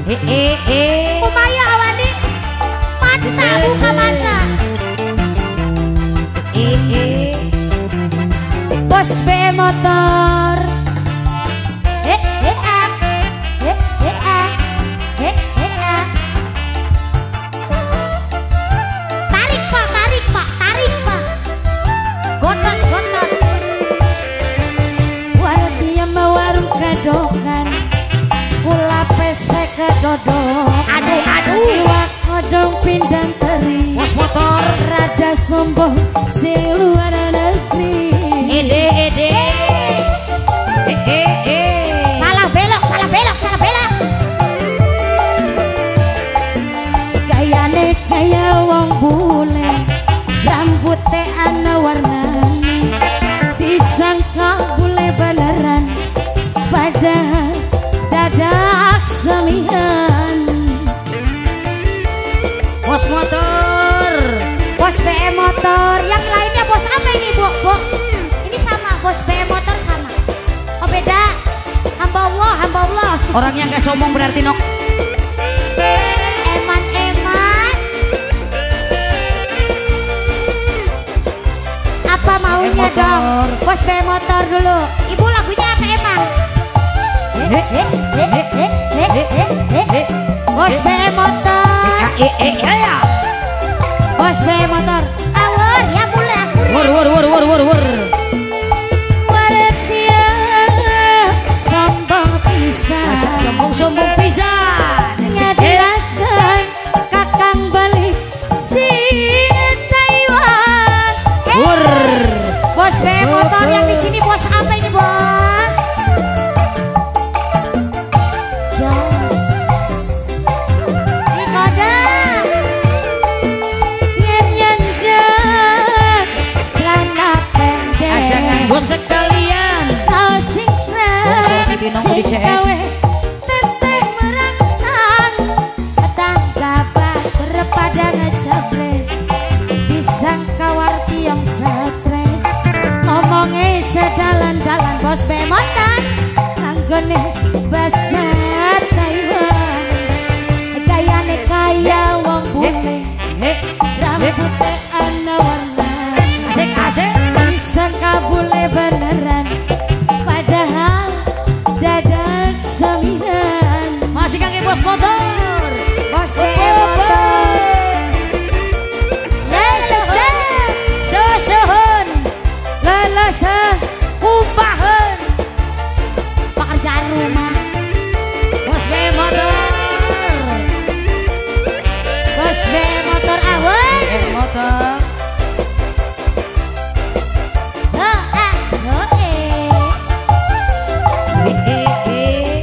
Kumaya awani. Mata buka mata. Bos B motor. Tarik pak, tarik pak, tarik pak. Gotot, gotot. Wartiam warung kadokan, kula pesek kedodok. Aduh, aduh. Iwak kodong pindang teri. Bos motor. Rada sombong sing luar negeri. Ede, ede. Salah belok, salah belok, salah belok. Gayane kaya wong bule, rambute ana warnane, disangka bule beneran, padahal dadak semian. Bos motor, bos BM motor, yang lainnya bos apa ini bu? Bu, ini sama, bos BM motor sama. Oh beda, hamba Allah, hamba Allah. Orangnya nggak sombong berarti nok. Eman eman. Apa maunya dong? Bos BM motor dulu. Ibu lagunya apa emang? Bos BM motor. Bos BM motor. Awur ya mulai. Wur wur wur wur wur wur. Sombong-sombong pisan. Nyadiraken kakang balik sing Taiwan. Wur. Bos BM motor yang di sini bos apa ini bos? Jos. Dikoda. Yen nyandang celana pendek. Aja nganggo sekalian. Kaos Bos Cipinong di CS. Sedalan-dalan bos B motor anggone basa Taiwan, gayane kaya wong bule, rambute ana warna. Asik asik. Disangka bule beneran, padahal dadak samian. Masih kangge bos motor, bos B motor. Sesuhun, leleseh, kumpahen, pekerjaan rumah. Bos B motor, bos B motor awal. B motor. Do a do e. E e e.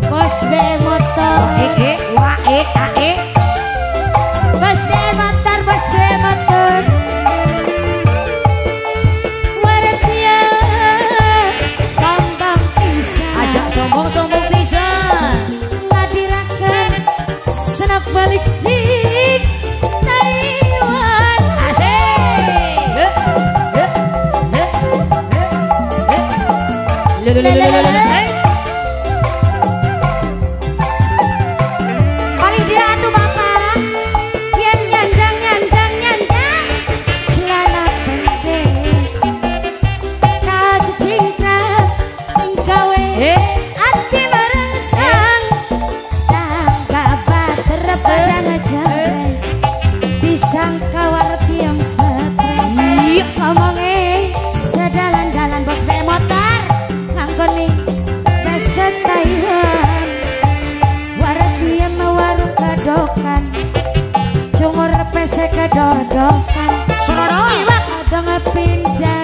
Bos B motor. E e wa e a e. Bos B motor, bos B motor. Sombong-sombong pisan. Ngadiraken senak balik sing Taiwan. Asik. Paling dia atuh bapak. Yen nyandang nyandang nyandang celana pendek, kaos cingkrang sing gawe ati merengsang, tangga bater pada ngejabres, disangka warti yang stres. Ngomonge sedalan-dalan bos B motor nganggone basa Taiwan. Wartiam warung kadokan, cungur pesek kedodokan, Serono. Iwak kodong pindang.